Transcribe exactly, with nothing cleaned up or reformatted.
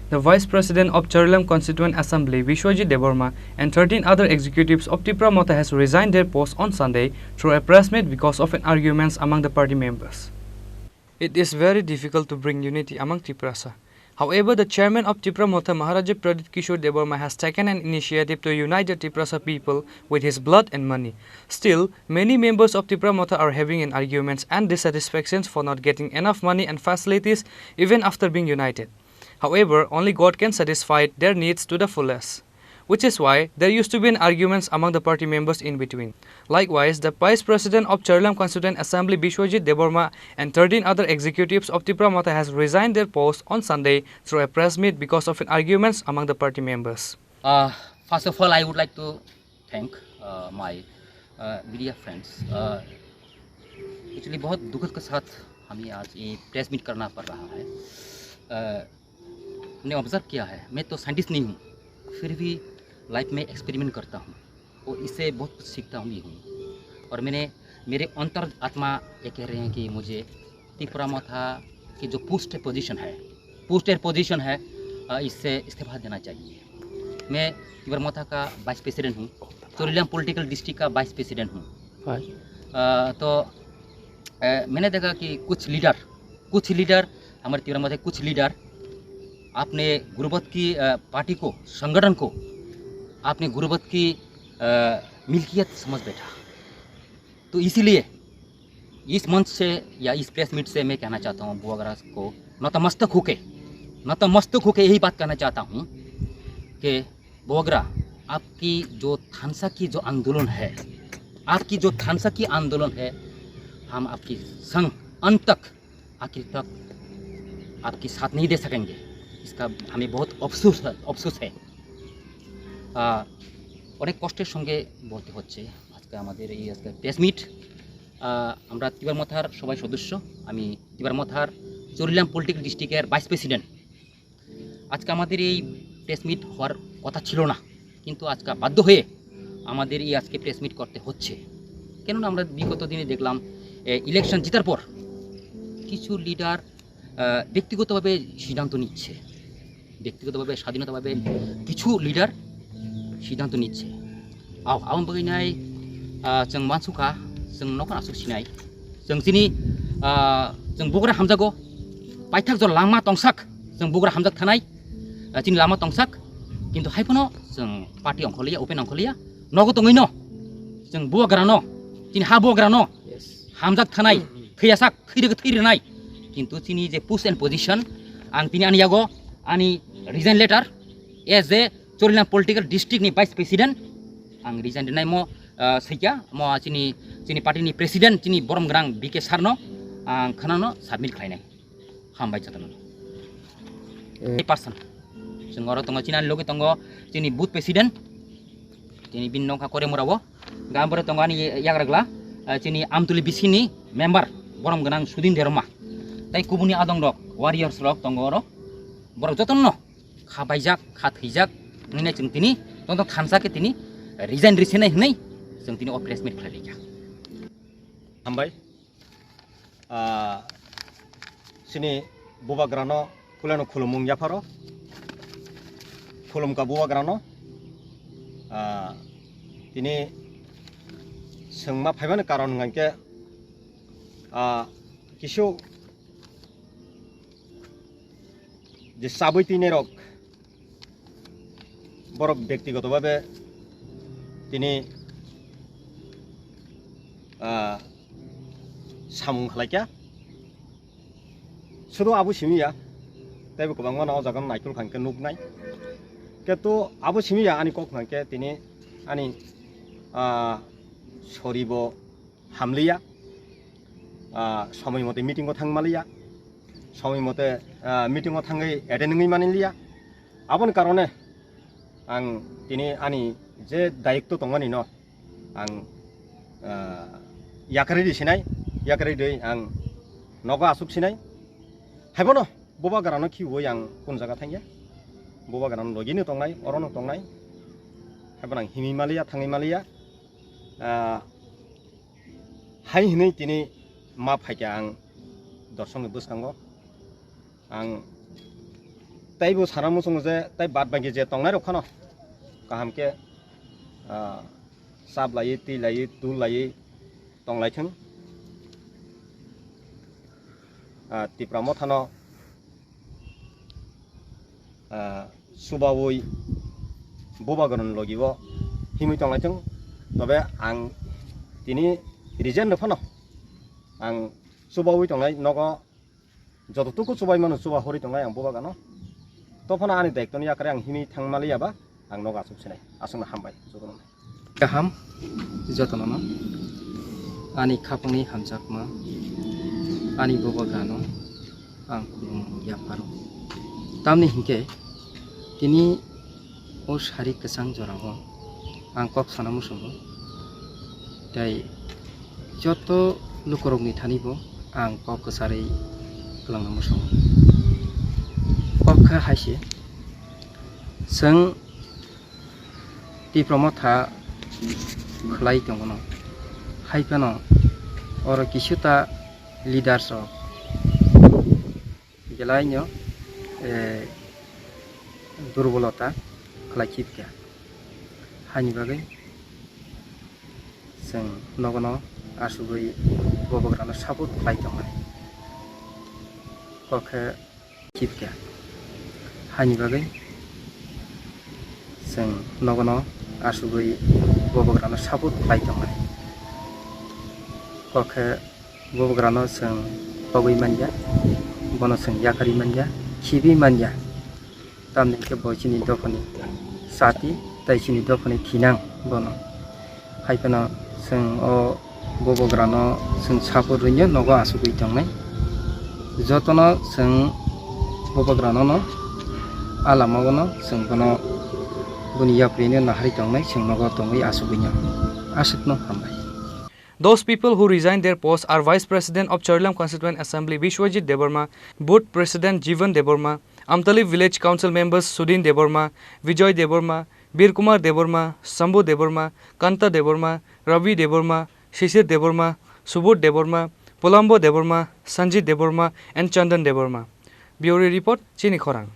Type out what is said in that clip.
The Vice President of Charilam Constituent Assembly, Biswajit Debbarma, and thirteen other executives of Tipra Motha has resigned their post on Sunday through a press meet because of an arguments among the party members. It is very difficult to bring unity among Tiprasa. However, the chairman of Tipra Motha, Maharaja Pradyut Kishore Debbarma, has taken an initiative to unite the Tiprasa people with his blood and money. Still, many members of Tipra Motha are having an arguments and dissatisfactions for not getting enough money and facilities even after being united. However, only God can satisfy their needs to the fullest, which is why there used to be an arguments among the party members in between. Likewise, the Vice President of Charilam Constituent Assembly, Biswajit Debbarma, and thirteen other executives of Tipra Motha has resigned their post on Sunday through a press meet because of an arguments among the party members. Uh, first of all, I would like to thank uh, my uh, media friends. Uh, actually, बहुत दुख के साथ हमें आज ये press meet करना पड़ रहा है। Uh, हमने ऑब्जर्व किया है, मैं तो साइंटिस्ट नहीं हूँ, फिर भी लाइफ में एक्सपेरिमेंट करता हूँ और इससे बहुत कुछ सीखता हूँ भी हूँ। और मैंने, मेरे अंतर आत्मा ये कह रहे हैं कि मुझे तिपरा मोथा की जो पोस्ट पोजीशन है, पोस्ट पोजीशन है, अ, इससे इस्तीफा देना चाहिए। मैं तिपरा मोथा का वाइस प्रेसिडेंट हूँ, चोरीलाम पॉलिटिकल डिस्ट्रिक्ट का वाइस प्रेसिडेंट हूँ। अ, तो अ, मैंने देखा कि कुछ लीडर, कुछ लीडर, हमारे तिपरा मोथा के कुछ लीडर आपने गुर्बत की, अ, पार्टी को, संगठन को आपने गुर्बत की, अ, मिल्कियत समझ बैठा। तो इसीलिए इस मंच से या इस प्रेस मीट से मैं कहना चाहता हूँ बुआगरा को नतमस्तक होके, नतमस्तक होके यही बात कहना चाहता हूँ कि बोगरा, आपकी जो थानसा की जो आंदोलन है, आपकी जो थानसा की आंदोलन है, हम आपकी संग अंत तक, आखिर तक आपकी साथ नहीं दे सकेंगे। इसका हमें बहुत अफसोस है, अफसोस है। আহ, অনেক কষ্টের সঙ্গে বলতে হচ্ছে আজকে আমাদের এই আজকে প্রেস মিট। আহ, আমরা তিবার মথার সবাই সদস্য, আমি তিবার মথার চরিলাম পলিটিক্যাল ডিস্ট্রিক্টের ভাইস প্রেসিডেন্ট। আজকে আমাদের এই প্রেস মিট হওয়ার কথা ছিল না, কিন্তু আজকে বাধ্য হয়ে আমাদের এই আজকে প্রেস মিট করতে হচ্ছে। কেননা আমরা বিগত দিনে দেখলাম, এ, ইলেকশন জেতার পর কিছু লিডার, আহ, ব্যক্তিগতভাবে সিদ্ধান্ত নিচ্ছে, ব্যক্তিগতভাবে স্বাধীনতাভাবে কিছু লিডার সিদ্ধান্ত নিচ্ছে। Ao, aboni bagwi nai, ah, chwng mansukha, chwng nokhon aswk sinai. Chwng chini, ah, chwng bugra hamjago, paithak jora langma tongsak, chwng bugra hamjak thanai, ah, chini lama tongsak, kintu hai phano chwng party ongkhorliya, open ongkhorliya, nogo tongwino, chwng buagrano, chini ha buagrano, hamjak thanai, thwiyasak, thwirwgwi thwirinai. Kintu chini je post and position, ang tini ani yago, ani resign letter, as a Chorilam political district ni vice president, ang resign rinaimo, ah, saikia, mo chini, chini party ni president, chini borom grang B K sir no, ang khwnano submit khlainai. Hambai jatano. Eh. Person. Chwng oro tongo, chini ani logi tongo, chini booth president, chini bini nokha Koremura o, gambore tongo ani yagragla, ah, chini Amtuli B C ni member, borom gwnang Sudin Derma. Tai kubuni adong rok, warriors rok tongo oro. Borok jotono kha baijak, kha thwijak, wngwi nai chwng tini, tongtong thansa khe tini resign risinai hwnwi chwng tini o press meet khlai laikha. Hambai. Ah, chini bubagrano kuleno khulumung yapharo. Khulumkha bubagrano. Ah, tini chwngma phaimani karon hwnkhe, ah, kisu je chabwi twinairok borok byaktigoto bhabe tini, ah, samung khlaikha. Sudu abo simi ya, teibo kwbangma no o jaga no naikol kha hwnkhe nuknai. Kintu abo simi ya ani kok hwnkhe tini ani, ah, soribo hamliya, ah, somoi mote meeting o thang maliya, somoi mote, ah, meeting o thangwi attend wngwi manliya. Aboni karone ang tini ani je dayikto tongmani no ang, ah, yakarwi di sinai, yakarwi di ang nogo asuk sinai. Haibono bubagrano khiui ang kun jaga thangya, bubagrano logino tongnai, orono tongnai. Haibono ang himwi maliya, thangwi maliya. Ah, hai hinwi tini ma phaikha ang dorsokni bwskango. Ang Tei bo sana muchungo je tei bad bagi je tongnai rok phano kaham khe, ah, chap laiwi, twi laiwi, tul laiwi tong lai thung. Ah, Tipra Mothano, ah, chubaui bubagrani logi o himwi tong lai thung. Tobe ang tini resign rw phano ang chubaui tongnai nogo joto tuku chubai mano chuba hori tongnai ang bubagano. To phano ani daitwni yakre ang himwi thang maliya ba ang nogo aswk sinai. Aswkno hambai jotono. Kaham jotono no. Ani khapangni hamjakma, ani bubagrano ang khulum yapharo. Tamni hinkhe tini o sari kwchang jorao ang kok sana muchungo. Tei joto lukurokni thani bo ang kok kwcharwi kwlangna muchungo. Kok khe hai se, chwng Tipra Motha khlai tongo no. Hai phano oro kisuta leaders rok belaino, eh, durbolota khlai khibkha. Haini bagwi chwng nogono asugwi bubagrano support khlai tongmani kok khe khibkha. Haini bagwi chwng nogono asugwi bubagrano support khlai tongmani kok khe bubagrano chwng pogwi manya, bono chwng yakarwi manya, khibi manya. Tamni hwnkhe bo chini dophani chati tei chini dophani thinang bono. Hai phano chwng o bubagrano chwng support rwino nogo asugwi tongnai. Jotono chwng bubagrano no a lama bono chwng bono boni yaprino naharwi tongnai chwng nogo tongwi asugwino. Aswkno hambai. Those people who resigned their posts are Vice President of Charilam Constituent Assembly Biswajit Debbarma, Booth President Jivan Debbarma, Amtali Village Council members Sudin Debbarma, Vijay Debbarma, Bir Kumar Debbarma, Shambhu Debbarma, Kanta Debbarma, Ravi Debbarma, Shishir Debbarma, Subodh Debbarma, Pulambo Debbarma, Sanjit Debbarma and Chandan Debbarma. Bureau Report, Chini Khorang.